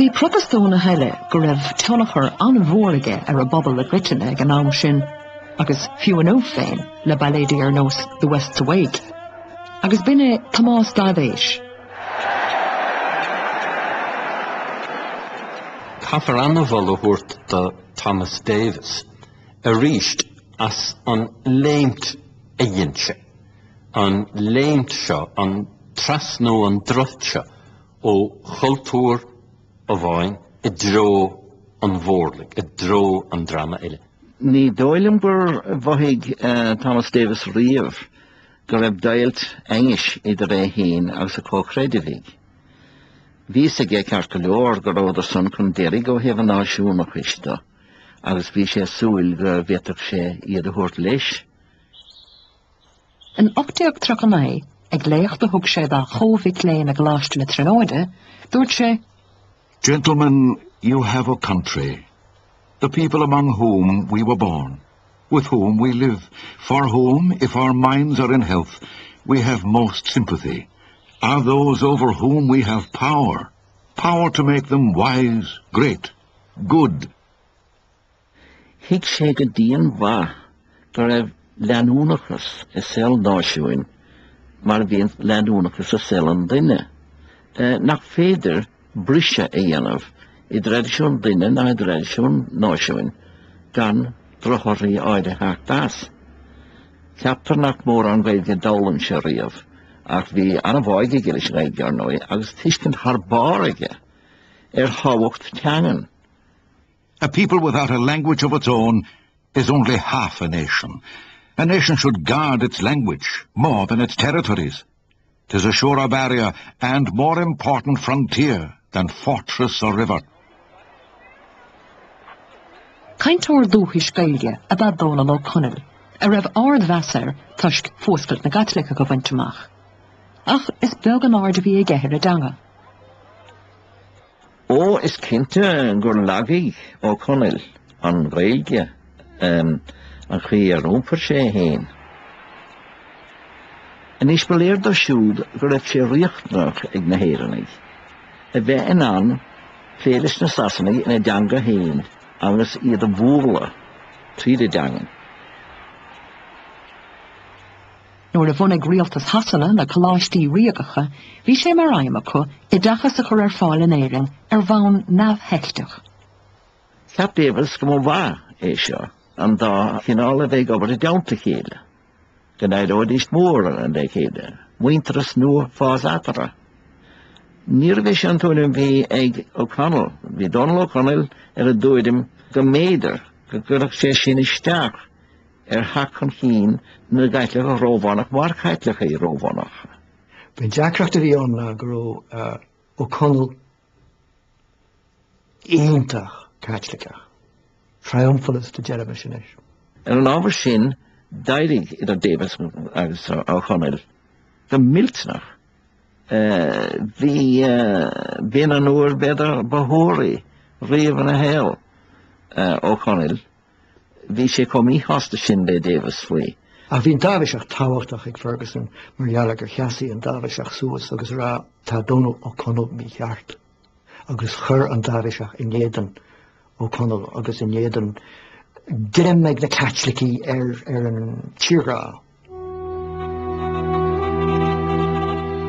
Bhí Protastúnach eile go raibh tionchar an-mhór aige ar an bpobal i gcoitinne ag an am sin, agus fiú inniu féin le bailéidí ar nós The West's Awake, agus b'in é Tomás Daibhéis. Caithfear an-mholadh a thabhairt do Thomas Davis arís as an léimt a dhein sé, an léimt seo, an trasnú, an droichead seo ó chultúr amháin i dtreo an mhórlaigh, i dtreo an dreama eile. Ní dóigh liom gur mhothaigh Thomas Davis riamh go raibh deighilt aighnis idir é féin agus a chomhchreidmhigh. Bhí fhios aige ceart go leor go rabhadar san chun deiridh ó thaobh an náisiúnachais de agus bhí sé ag súil go bhféadfadh sé iad a thabhairt leis. In 1839, ag léacht a thug sé dá chomh-mhic léinn i gColáiste na Tríonóide, dúirt sé, Gentlemen, you have a country, the people among whom we were born, with whom we live, for whom, if our minds are in health, we have most sympathy, are those over whom we have power, power to make them wise, great, good, Thuig sé go dianmhaith go raibh leanúnachas i saol náisiúin mar a bhíonn leanúnachas i saol an duine, nach féidir briseadh a dhéanamh i dtraidisiún duine ná i dtraidisiún náisiúin gan drochthorthaí áirithe theacht as. Ceaptar nach mórán Gaeilge a d'fhoghlaim sé riamh, ach bhí an-bháidh aige leis an nGaeilge, ar ndóigh, agus tuiscint thar barr aige ar thábhacht teangan. A people without a language of its own is only half a nation. A nation should guard its language more than its territories. 'Tis a surer barrier and more important frontier than fortress or river. Cainteoir dúchais Gaeilge ab ea Dónall Ó Conaill, a raibh ardmheas air toisc fuascailt na gCaitliceach a bhaint amach. Ach is beag an aird a bhí aige ar an dteanga. Ó, is cinnte gur lagaigh Ó Conaill an Ghaeilge, an chaoi ar iompair sé é féin. Anois, ba léir dó siúd go raibh sé riachtanach ag na hÉireannaigh a bheith in ann plé leis na Sasanaigh ina dteanga féin agus iad a bhualadh tríd an dteangain. Nuair a bhunaigh rialtas Shasana na Coláistí Ríogacha, bhí sé mar aidhm acu oideachas a chur ar fáil in Éirinn ar bhonn neamhsheicteach. Cheap Davis go mba mhaith é seo, an dá chineál a bheith ag obair i dteannta a chéile, go n-éireoidís mór le chéile, muintearas nua fás eatarthu. Níorbh é sin an tuairim a bhí ag O'Connell. Bhí Dónal Ó Conaill ar an dtuairim go mb'fhéidir go gcuirfeadh sé sin isteach ar theacht chun cinn na gCaitliceach Rómhánach mar Chaitlicigh Rómhánacha. B'in deacracht a bhí ann ná go raibh Ó Conaill iontach Caitliceach, triumphalist a déarfaimis anois. Ar an ábhar sin, d'éirigh idir Davis agus Ó Conaill go millteanach. Bhí, b'in an uair b'fhéidir ba shuaraí riamh ina shaol, Ó Conaill. Bhí sé chomh míshásta sin le Davis faoi. Ach bhí an Dáibhiseach tábhachtach ag Ferguson mar gheall ar gur sheasaigh an Dáibhiseach suas agus a rá tá Dónal Ó Conaill mícheart agus chuir an Dáibhiseach in éadan Ó Conaill agus in éadan greim ag na Caitlicigh ar ar an tírghrá.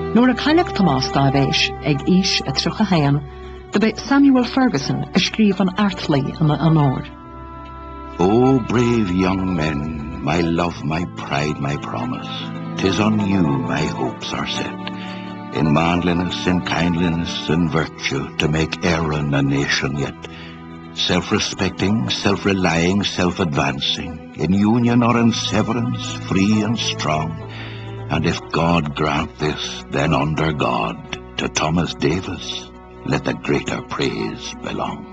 Nuair a cailleadh Tomás Dáibhéis ag aois a 31, dob é Samuel Ferguson a scríobh an fheartlaoi ina onóir. O brave young men, my love, my pride, my promise, 'tis on you my hopes are set, in manliness, in kindliness, in virtue, to make Erin a nation yet. Self-respecting, self-relying, self-advancing, in union or in severance, free and strong. And if God grant this, then under God, to Thomas Davis let the greater praise belong.